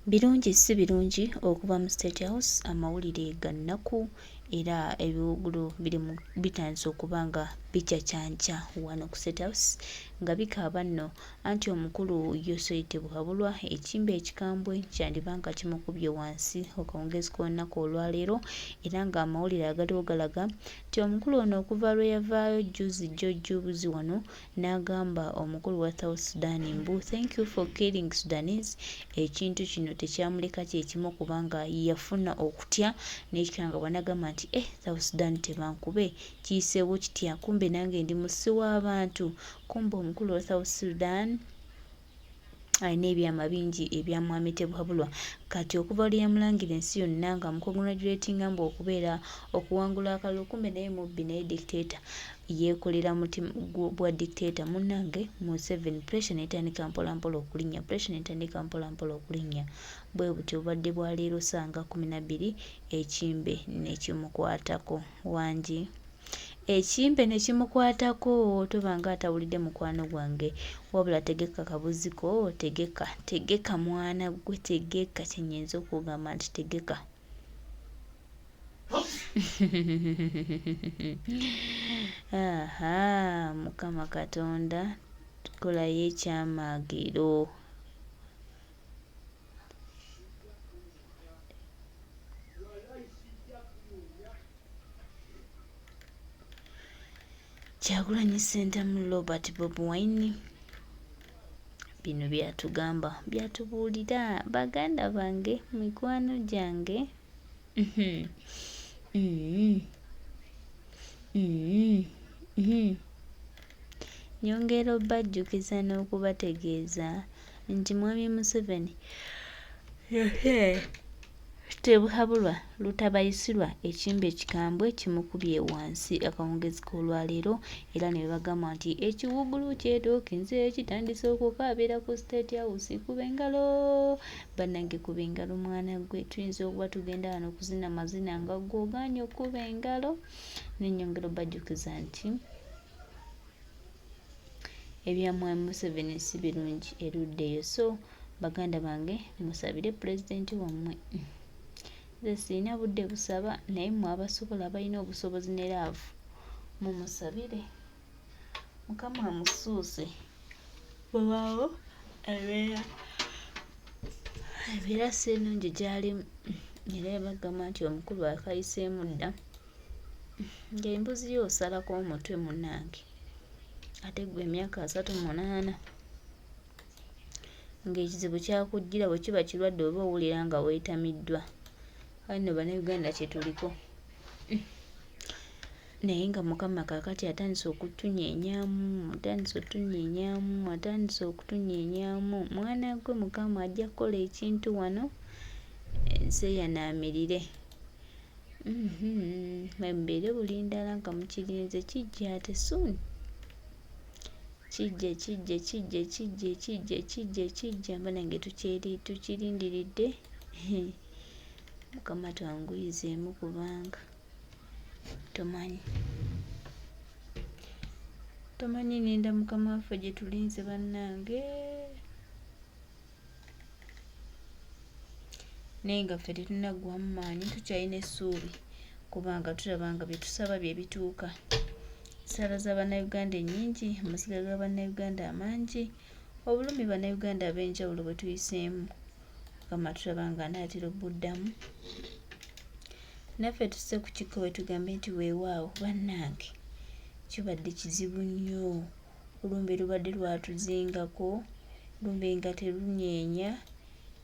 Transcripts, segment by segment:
Birungi si birungi okuva mu State House amawulire ga nnaku era ebiwuugulu biri mu bitandise okuba nga bicacanca wano ku State House nga bikaaba nno anti omukulu Yoseri Tibuhaburwa ekimbe ekikambwe kyandiba nga kimukubye wansi akawungeezi k'olunaku olwaleero era ng'amawulire agaliwo galaga nti omukulu ono okuva lwe yavaayo jjuuzi jjo jjuuzi wano N'agamba omukulu wa South Sudan mbu thank you for killing Sudanese ekintu kino tekyamuleka kyekimu kubanga yafuna okutya n'ekikangabwa n'agamba nti eh South Sudan tebankube kiyiseewo kitya kumbe nange ndi mussi w'abantu kumbe omukulu wa South Sudan alina ebyama bingi ebya Mwami Tebuhabulwa kati okuva lwe yamulangira ensi yonna nga amucongratulatinga mbu okubeera okuwangula akalulu kumbe naye mubbi naye dictator yeekolera mutima bwa dictator munnange Museveni pressure netandika mpolampola okulinnya pressure netandika mpolampola okulinnya bwe butyo obubadde bwa leero ssaawa nga 12 ekimbe nekimukwatako wangi. Ekimbe ne kimukwatako toba nga atawulidde mukwano gwange wabula tegeka kabuzi ko tegeka tegeka mwana gwe tegeka kye nnyinza okugamba nti tegeka. Aha mukama katonda kolayo ekyamagero. Kyagulanyi Ssentamu Robert Bobi Wine bino byatugamba byatubuulira baganda bange mikwano gyange Nyongera obbajjukiza n'okubategeeza nti Mwami Museveni Tebuhaburwa Lutabayisirwa ekimbe ekikambwe kimukubye wansi akawungeezi k'olwaleero era ne bagamba nti ekiwuugulu kyetookinze kitandise okukaabira ku State House kuba engalo bannange kuba engalo mwana ggwe tuyinza okuba tugenda wano okuzina mazina nga ggwe ogaanye okukuba engalo ne nnyongera obbajjukiza nti ebya mwami Museveni si birungi erudda eyo so baganda bange musabire pulezidenti wammwe nze sirina budde busaba naye mmwe abasobola abalina obusobozi ne laavu mumusabire mukama amusuuse wewaawo ebeera ebeera si ennungi gy'alimu era bagamba nti omukulu akayiseemu dda Ng'embuzi yo osalako omutwe munnange ate ggwe emyaka 38 ng'ekizibu kyakujjira bwe kiba kirwadde oba owulira nga weetamiddwa. Kale nno Bannayuganda kye tuliko. Naye nga Mukama kaakati atandise okutunyeenyaamu, atandise otunyeenyaamu, atandise okutunyeenyaamu. Mwana ggwe Mukama ajja kukola ekintu wano ensi eyanaamirire. Mubeere bulindaala nga mukirinze kijja ate soon. Kijja kijja kijja kijja kijja kijja kijja banange tukyeri tukirindiridde Mukama twanguyizeemu kubanga tomanyi tomanyi ninda mukama waffe gye tulinze bannange. Naye nga ffe tetunaggwamu maanyi tukyalina essuubi kubanga tulaba nga bye tusaba bye bituuka. Essaala za Bannayuganda ennyingi, amaziga ga Bannayuganda amangi, obulumi Bannayuganda ab'enjawulo bwe tuyiseemu, Mukama tulaba nga anaatera obbuddamu. Naffe tusse ku kikkowe tugambe nti weewaawo bannange kibadde kizibu nnyo. Olumbe lubadde lwatuzingako, olumbe nga terunyeenya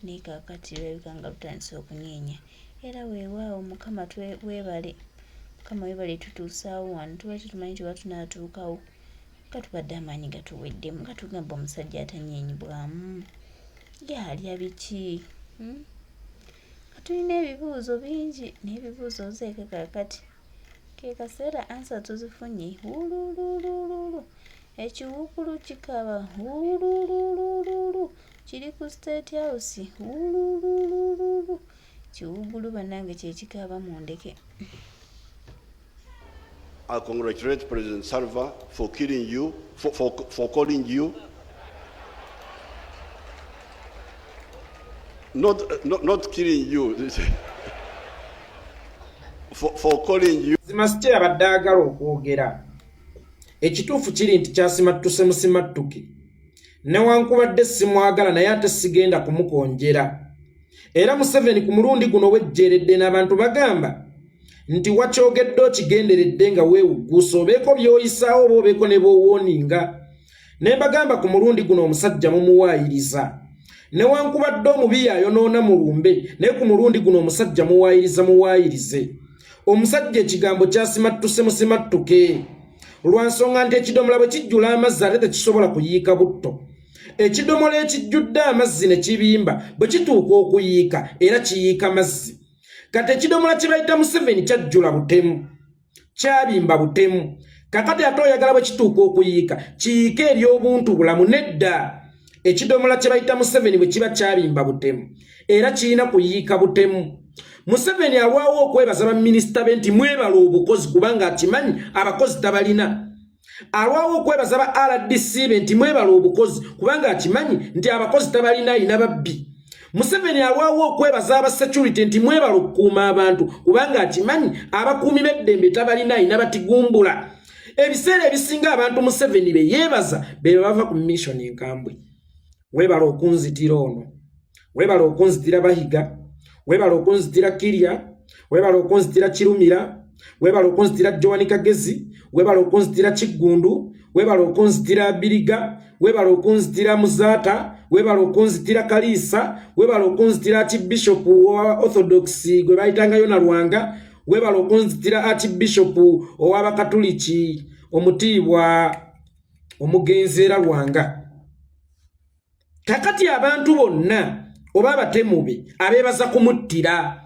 naye kaakati lulabika nga lutandise okunyeenya era weewaawo Mukama weebale, Mukama weebale tutuusaawo wano tubadde tetumanyi nti oba tunaatuukawo nga tubadde amaanyi gatuweddemu nga tugamba omusajja atanyeenyibwamu ye alya biki hmm? Nga tulina ebibuuzo bingi naye ebibuuzo ozeeke kaakati Ke kaseera answer tuzifunye wululululu ekiwuugulu kikaba wululululu kiri ku state house wululululu kiwuugulu banange kyekikaaba mundeke. I congratulate President Salva for killing you, for calling you. Not killing you, for calling you. Mazima si kyeyabadde ayagala okwogera. Ekituufu kiri nti kyasimattuse musimattuke. Newankubadde simwagala naye ate sigenda kumukonjera. Era Museveni ku mulundi guno wejjeeredde n'abantu bagamba nti wakyogedde okigenderedde nga weewugguusa obeeko by'oyisaawo oba obeeko ne b'owooninga. Ne mbagamba ku mulundi guno omusajja mumuwaayiriza. Newankubadde omubi yayonoona mu lumbe, naye ku mulundi guno omusajja muwaayiriza muwaayirize. Omusajja ekigambo kyasimattuse musimattuke. Lwa nsonga nti ekidomola bwe kijjula amazzi ate tekisobola kuyiika butto. Ekidomola ekijjudde amazzi ne kibimba bwe kituuka okuyiika era kiyiika mazzi. Kati ekidomola kye bayita Museveni kyajjula butemu, kyabimba butemu. Kakati ate oyagala bwe kituuka okuyiika kiyiike eri obuntu bulamu? Nedda. Ekidomola kye bayita Museveni bwe kiba kyabimba butemu era kirina kuyiika butemu. Museveni alwawo okwebaza baminisita be nti mwebala obukozi kubanga akimanyi abakozi tabalina. Alwawo okwebaza ba RDC be nti mwebala obukozi kubanga akimanyi nti abakozi tabalina, alina babbi. Museveni alwawo okwebaza aba security nti mwebala okukuuma abantu kubanga akimanyi abakuumi b'eddembe tabalina, alina batigumbula. Ebiseera ebisinga abantu Museveni be yeebaza be bava ku mission enkambwe. Weebala okunzitira ono, weebala okunzitira Bahiga, weebala okunzitira Kirya, weebala okunzitira Kirumira, weebala okunzitira Joan Kagezi, weebala okunzitira Kiggundu, weebala okunzitira Biriga, weebala okunzitira Muzaata, weebala okunzitira Kaliisa, weebala okunzitira Archbishop wa Orthodox gwe bayitanga Yona Lwanga, weebala okunzitira Archbishop ow'Abakatuliki omutiibwa omugenzi era Lwanga. Kakati abantu bonna oba abatemu be abeebaza kumuttira,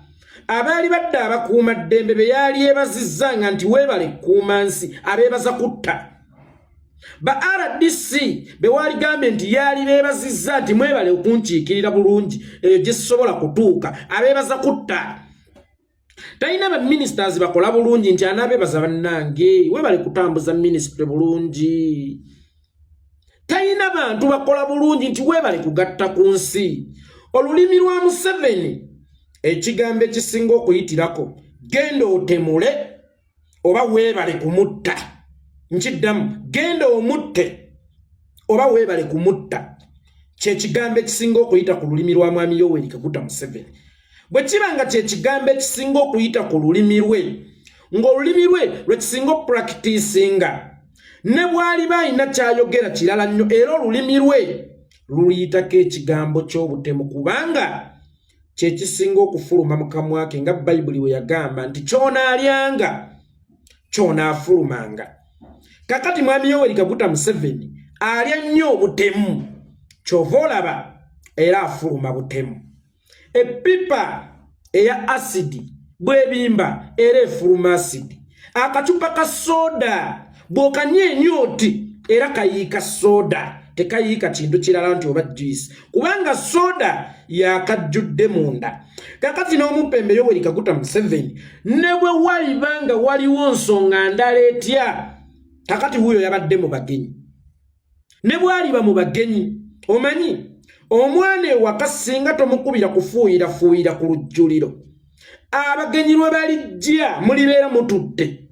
abaali badde abakuuma ddembe be yaali yeebazizza nga nti weebale kukuuma nsi, abeebaza kutta. Ba RDC be waaligambye nti yaali beebazizza nti mwebale okunkiikirira bulungi eyo gye sisobola kutuuka, abeebaza kutta. Talina ba ministers bakola bulungi nti anaabeebaza bannange weebale kutambuza minisitule bulungi. Talina bantu bakola bulungi nti weebale kugatta ku nsi. Olulimi lwa Museveni ekigambo ekisinga okuyitirako genda otemule oba weebale kumutta. Nkiddamu, genda omutte oba weebale kumutta, kye kigambo ekisinga okuyita ku lulimi lwa Mwami Yoweri Kaguta Museveni. Bwe kiba nga kye kigambo ekisinga okuyita ku lulimi lwe, ng'olulimi lwe lwe kisinga okuprakitisinga, ne bw'aliba alina ky'ayogera kirala nnyo, era olulimi lwe luliyitako ekigambo ky'obutemu kubanga kye kisinga okufuluma mu kamwa ke, nga Bayibuli bwe yagamba nti ky'onaalyanga ky'onaafulumanga. Kakati Mwami Yoweri Kaguta Museveni alya nnyo obutemu, ky'ova olaba era afuluma butemu. Epipa eya asidi bw'ebimba era efuluma asidi. Akacupa ka soda bw'okanyeenya oti era kayiika soda, tekayiika kintu kirala nti oba juice, kubanga soda yakajjudde munda. Kakati n'omumpembe Yoweri Kaguta Museveni ne bwe waliba nga waliwo nsonga ndala etya, kakati wuuyo yabadde mu bagenyi, ne bw'aliba mu bagenyi, omanyi omwana ewaka singa tomukubira kufuuyirafuuyira ku lujjuliro, abagenyi lwe balijja mulibeera mutudde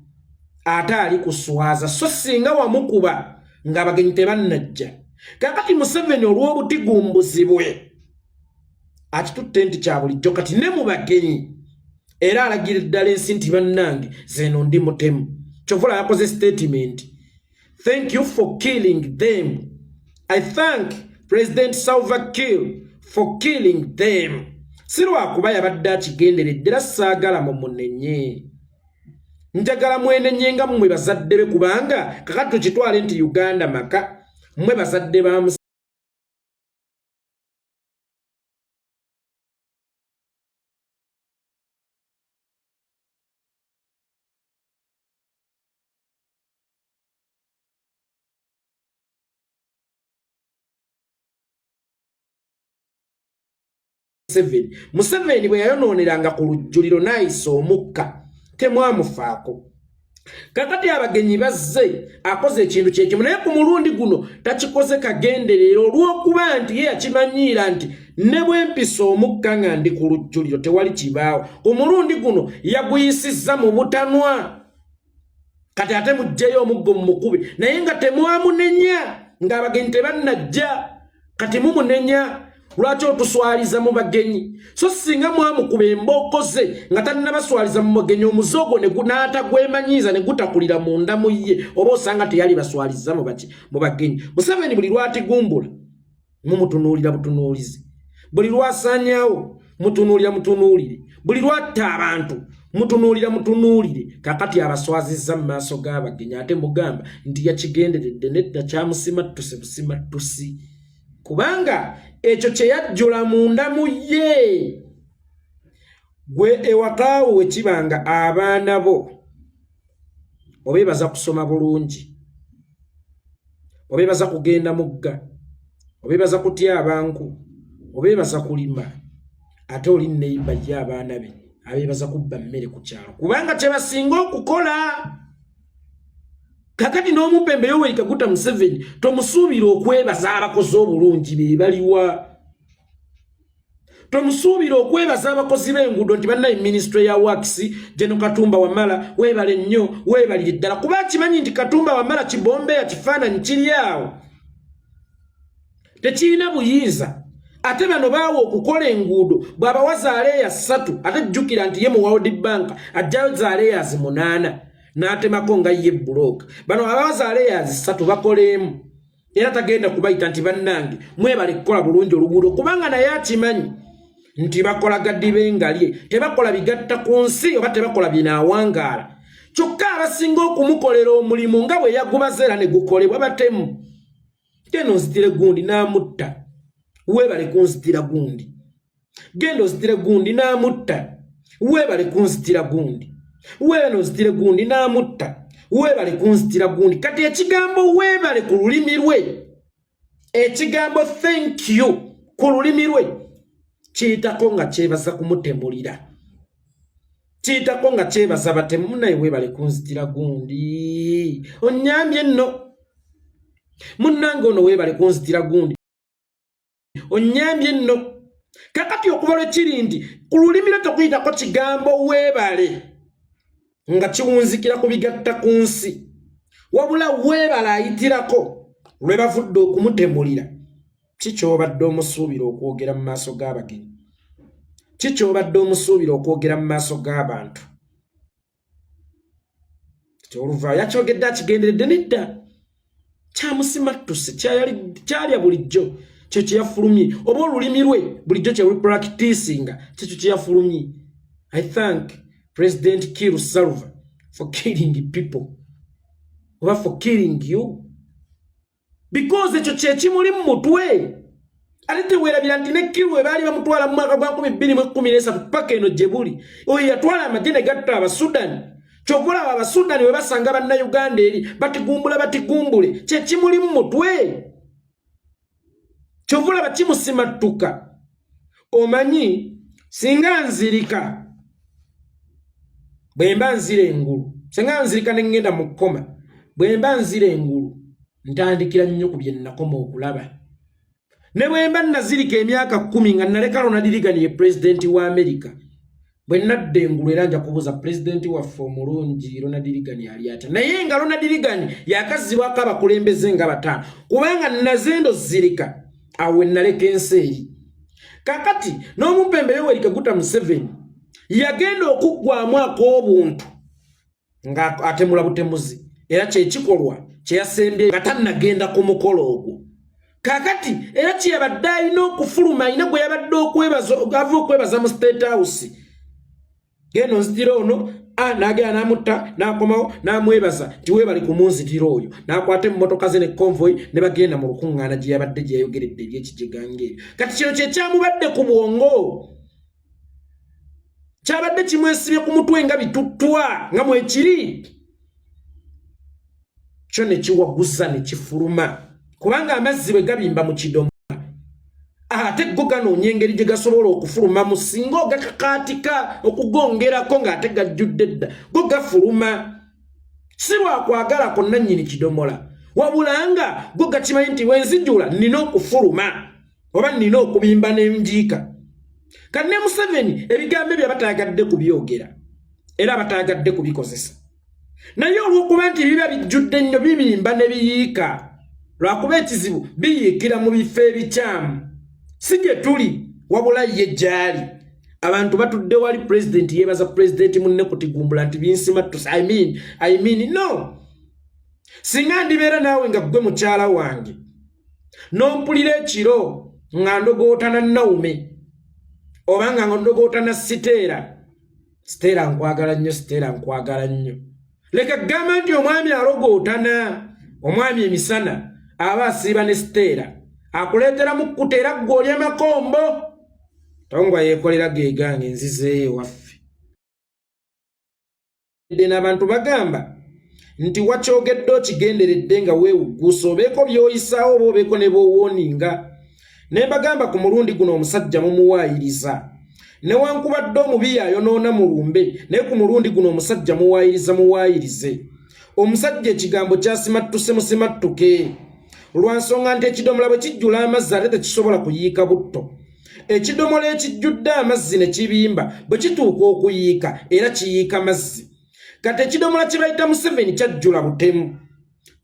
ate ali kuswaza, so singa wamukuba ng'abagenyi tebannajja. Kakati Museveni olw'obutigumbuzi bwe akitutte nti kya bulijjo, kati ne mu bagenyi era alagira ddala ensi nti bannange zeeno ndi mutemu. Kyova olaba yakoze statement, thank you for killing them, I thank President Salva Kiir for killing them. Si lwakuba yabadde akigenderedde, era saagala mumunenye, njagala mwenenye nga mmwe bazadde be, kubanga kakati tukitwale nti Uganda maka, mmwe bazadde ba Museveni. Museveni bwe yayonooneranga ku lujjuliro n'ayisa omukka temwamufaako. Kakati abagenyi bazze, akoze ekintu kyekimu, naye ku mulundi guno takikoze kagenderera, olw'okuba nti ye yakimanyiira nti ne bwempisa omukka nga ndi ku lujjuliro tewali kibaawo. Ku mulundi guno yaguyisizza mu butanwa. Kati ate muggyeyo omuggo mumukube, naye nga temwamunenya ng'abagenyi tebannajja. Kati mumunenya lwaki otuswaliza mu bagenyi? So singa mwamukuba embooko ze nga tannabaswaliza mu bagenyi, omuze ogwo n'atagwemanyiiza ne gutakulira munda mu ye, oba osanga teyali baswaliza mu bagenyi. Museveni buli lwatigumbula mumutunuulira butunuulizi, buli lwasaanyawo mutunuulira mutunuulire, buli lwatta abantu mutunuulira mutunuulire. Kakati abaswazizza mu maaso g'abagenyi, ate mugamba nti yakigenderedde. Nedda, kyamusimattuse busimattusi, kubanga ekyo kye yajjula munda mu ye. Gwe ewakaawo we kiba nga abaana bo obeebaza kusoma bulungi, obeebaza kugenda mugga, obeebaza kutya abanku, obeebaza kulima, ate oli neiba ye abaana be abeebaza kubba mmere ku kyalo, kubanga kye basinga okukola. Kakati n'omumpembe Yoweri Kaguta Museveni tomusuubira okwebaza abakozi obulungi be baliwa, tomusuubira okwebaza abakozi b'enguudo nti bannaye minisitule ya works, General Katumba Wamala, weebale nnyo, weebalire ddala, kuba akimanyi nti Katumba Wamala kibombeya kifaananyi kiri awo tekirina buyinza. Ate bano baawa okukola enguudo, bw'abawa zaaleeya 3, ate jjukira nti ye mu World Bank ajjayo zaaleeyazi 8 n'atemako nga ye bulooka. Bano abawa zaaleeyazi 3 bakoleemu, era tagenda kubayita nti bannange mwebale kukola bulungi oluguudo, kubanga naye akimanyi nti bakola gadibengalye, tebakola bigatta ku nsi oba tebakola binaawangaala. Kyokka abasinga okumukolera omulimu nga bwe yagubaza era ne gukolebwa batemu. Genda onzitire gundi, n'amutta, weebale kunzitira gundi. Genda ozitire gundi, n'amutta, weebale kunzitira gundi. Weebale ozitire gundi, n'amutta, weebale kunzitira gundi. Kati ekigambo weebale ku lulimi lwe, ekigambo thank you ku lulimi lwe kiyitako nga kyebaza kumutemulira, kiyitako nga kyebaza batemu. Munaye weebale kunzitira gundi, onnyambye nno. Munnange ono weebale kunzitira gundi, onnyambye nno. Kakati okuva lwe kiri nti ku lulimi lwe tokuyitako kigambo weebale nga kiwunzikira ku bigatta ku nsi, wabula weebale ayitirako lwe bavudde okumutemulira, ki ky'obadde omusuubira okwogera mu maaso g'abagenyi? Ki ky'obadde omusuubira okwogera mu maaso g'abantu? Oluva yakyogedde akigenderedde? Nedda, kyamusimattuse, kyalya bulijjo, kyo kyeyafulumye, oba olulimi lwe bulijjo kyelupracticinga, kyekyo kyeyafulumye. I thank President Kiir Salva for killing people oba for killing you, because ekyo kyekimuli mu mutwe. Ate teweerabira nti ne Kiir we baali bamutwala mu mwaka gwa 2013 paka eno gye buli, oyo yatwala amagye ne gatta Abasudani. Kyova olaba Abasudani we basanga Bannayuganda eri batigumbula batigumbule, kyekimuli mu mutwe. Kyova olaba kimusimattuka. Omanyi singa nzirika, bwe mba nzira engulu, singa nzirika ne ŋŋenda mu kkoma, bwe mba nzira engulu ntandikira nnyo ku bye nnakoma okulaba. Ne bwe mba nazirika emyaka 10 nga naleka Ronald Reagan ye pulezidenti wa Amerika, bwe nadda engulu era nja kubuuza pulezidenti waffe omulungi Ronald Reagan ali atya? Naye nga Ronald Reagan yakazzibwako abakulembeze nga bataano, kubanga nazendo zirika awo we naleka ensi eri. Kakati n'omumpembe Yoweri Kaguta Museveni yagenda okuggwamu ak'obuntu nga atemula butemuzi, era kyekikolwa kyeyasembye nga tannagenda ku mukolo ogwo. Kakati era kyeyabadde alina okufuluma, alina gwe yabadde okwebaza, ava okwebaza mu State House, genda onzitira ono, n'agenda n'amutta, n'akomawo n'amwebaza nti weebale kumunzitira oyo, n'akwata emmotoka ze ne convoy ne bagenda mu lukuŋŋaana gye yabadde gye yayogeredde ebyekijeganga ebyo. Kati kino kye kyamubadde ku bwongo, kyabadde kimwesibye ku mutwe nga bituttwa nga mwekiri kyo ne kiwaguza ne kifuluma, kubanga amazzi bwe gabimba mu kidomola ate go ganoonya engeri gye gasobola okufulumamu. Singa ogakakaatika okugongerako ng'ate gajjudde dda, go gafuluma. Si lwakwagala ko nannyini kidomola, wabula nga go gakimanyi nti wenzijula nnina okufuluma oba nnina okubimba n'enjiika. Kati ne Museveni ebigambo ebyo abatayagadde kubyogera era abatayagadde kubikozesa, naye olw'okuba nti biba bijjudde nnyo bibimba ne biyiika, lwakuba ekizibu biyiikira mu bifo ebikyamu, si gye tuli wabula ye gy'ali. Abantu batudde wali, pulezidenti yeebaza pulezidenti munne kutigumbula nti binsimattuse. I mean no, singa ndibeera naawe nga ggwe mukyala wange n'ompulira ekiro nga ndogootana Nawume oba nga ndogootana Siteera, Siteera nkwagala nnyo, Siteera nkwagala nnyo, leka kugamba nti omwami alogootana. Omwami emisana aba asiiba ne Siteera, akuleeteramu kkuta era ggwe olya makombo. Tongwa yeekolera geegange nzizeeyo ewaffe. N'abantu bagamba nti wakyogedde okigenderedde nga weewugguusa obeeko by'oyisaawo oba obeeko ne b'owooninga. Ne mbagamba ku mulundi guno omusajja mumuwaayiriza, newankubadde omubi yayonoona mu lumbe, naye ku mulundi guno omusajja muwaayiriza, muwaayirize omusajja. Ekigambo kyasimattuse musimattuke, lwa nsonga nti ekidomola bwe kijjula amazzi ate tekisobola kuyiika butto. Ekidomola ekijjudde amazzi ne kibimba, bwe kituuka okuyiika era kiyiika mazzi. Kati ekidomola kye bayita Museveni kyajjula butemu,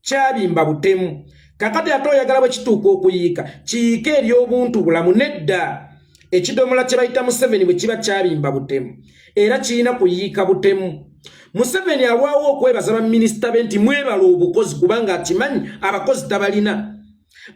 kyabimba butemu. Kakati ate oyagala bwe kituuka okuyiika kiyiike eri obuntu bulamu? Nedda. Ekidomola kye bayita Museveni bwe kiba kyabimba butemu era kirina kuyiika butemu. Museveni alwawo okwebaza baminisita be nti mwebala obukozi, kubanga akimanyi abakozi tabalina.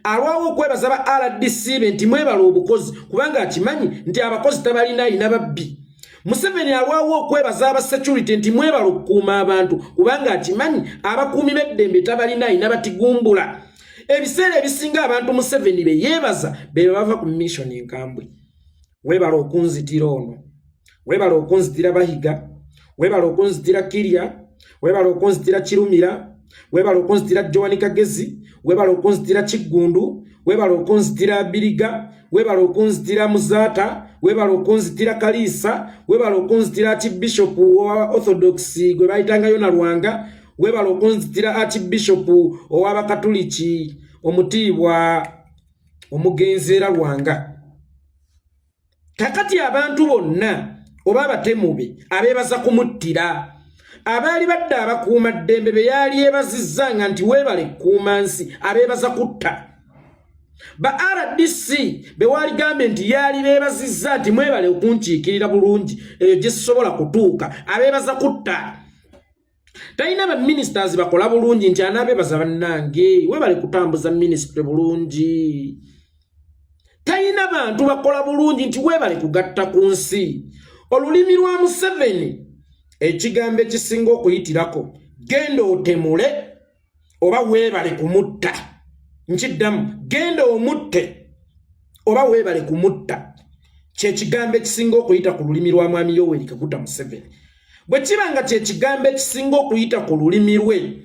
Alwawo okwebaza ba RDC be nti mwebala obukozi, kubanga akimanyi nti abakozi tabalina, ayina babbi. Museveni alwawo okwebaza aba security nti mwebala okukuuma abantu, kubanga akimanyi abakuumi b'eddembe tabalina, ayina batigumbula. Ebiseera ebisinga abantu Museveni be yeebaza be bava ku mission enkambwe. Weebala okunzitira ono, weebala okunzitira Bahiga, weebala okunzitira Kirya, weebala okunzitira Kirumira, weebala okunzitira Joani Kagezi, weebala okunzitira Kiggundu, weebala okunzitira Biriga, weebala okunzitira Muzaata, weebala okunzitira Kaliisa, weebala okunzitira Archbishop wa Orthodox gwe bayitangayo na Lwanga, weebala okunzitira Archbishop ow'Abakatuliki omutiibwa omugenzi era Lwanga. Kakati abantu bonna oba abatemu be abeebaza kumuttira, abaali badde abakuuma ddembe be yaali yeebazizza nga nti weebale kukuuma nsi, abeebaza kutta. Ba RDC be waaligambye nti yaali beebazizza nti mwebale okunkiikirira bulungi eyo gye sisobola kutuuka, abeebaza kutta. Talina ba ministers bakola bulungi nti anaabeebaza, bannange webale kutambuza minisitule bulungi. Talina bantu bakola bulungi nti weebale kugatta ku nsi. Olulimi lwa Museveni ekigambo ekisinga okuyitirako genda otemule oba weebale kumutta. Nkiddamu, genda omutte oba weebale kumutta, kyekigambo ekisinga okuyita ku lulimi lwa mwami Yoweri Kaguta Museveni. Bwe kiba nga kyekigambo ekisinga okuyita ku lulimi lwe,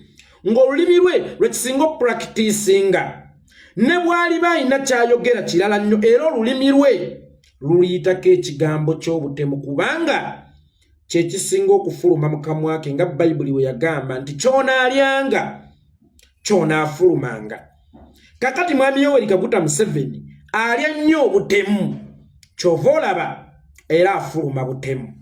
ng'olulimi lwe lwekisinga okuprakitisinga, ne bw'aliba alina kyayogera kirala nnyo, era olulimi lwe luliyitako ekigambo ky'obutemu, kubanga kyekisinga okufuluma mu kamwa ke, nga Bayibuli bwe yagamba nti kyonaalyanga kyonaafulumanga. Kakati mwami Yoweri Kaguta Museveni alya nnyo obutemu, kyova olaba era afuluma butemu.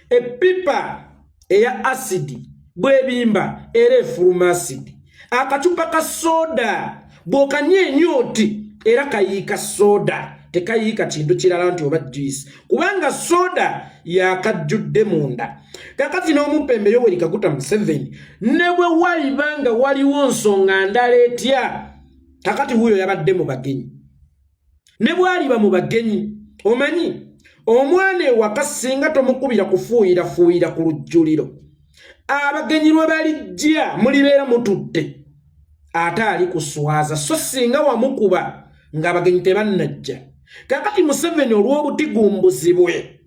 Epipa eya asidi bwebimba era efuluma asidi. Akacupa ka soda bw'okanyeenya oti era kayiika soda, tekayiika kintu kirala nti oba juice, kubanga soda yakajjudde munda. Kakati n'omumpembe Yoweri Kaguta Museveni ne bwe waliba nga waliwo nsonga ndala etya, kakati wuuyo yabadde mu bagenyi, ne bwaliba mu bagenyi, omanyi omwana ewaka singa tomukubira kufuuyirafuuyira ku lujjuliro, abagenyi lwe balijja mulibeera mutudde ate ali kuswaza, so singa wamukuba ng'abagenyi tebannajja. Kakati Museveni olw'obutigumbuzi bwe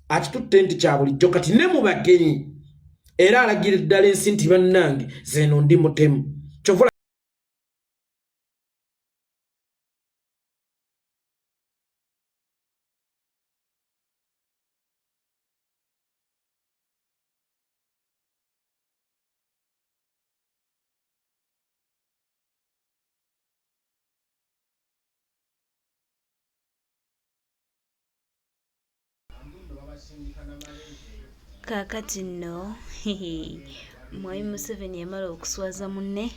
akitutte nti kya bulijjo, kati ne mu bagenyi era alagira eddala ensi nti bannange zeeno ndi mutemu, kyova Kaakati nno Mwami Museveni yamala okuswaza munne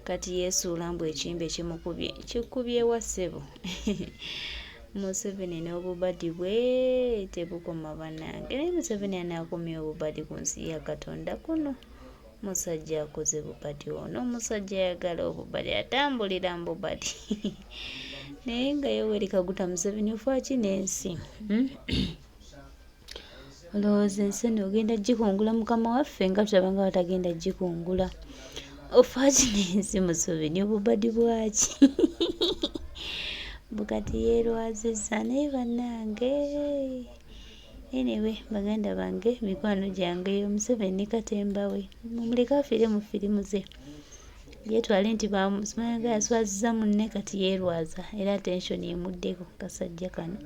kati yeesuula mbu ekimbe kimukubye. Kikubye wa ssebo? Museveni n'obubadi bwe tebukoma bannange. Naye Museveni anaakomya obubadi ku nsi ya Katonda kuno? Musajja akoze bubadi ono omusajja ayagala obubadi atambulira mu bubadi naye nga Yoweri Kaguta Museveni ofaaki n'ensi hmm? Olowooza ensi eno ogenda gikungula mukama waffe nga tulaba nga batagenda gikungula ofaaki n'ensi Museveni obubadi bwaki bukati yeerwazizza naye bannange anyway baganda bange mikwano gyange yo Museveni ne katemba we mumuleke afiire mu firimu ze yeetwale nti bamusimanga yaswaziza munne kati yeerwaza era attention emuddeko kasajja kano.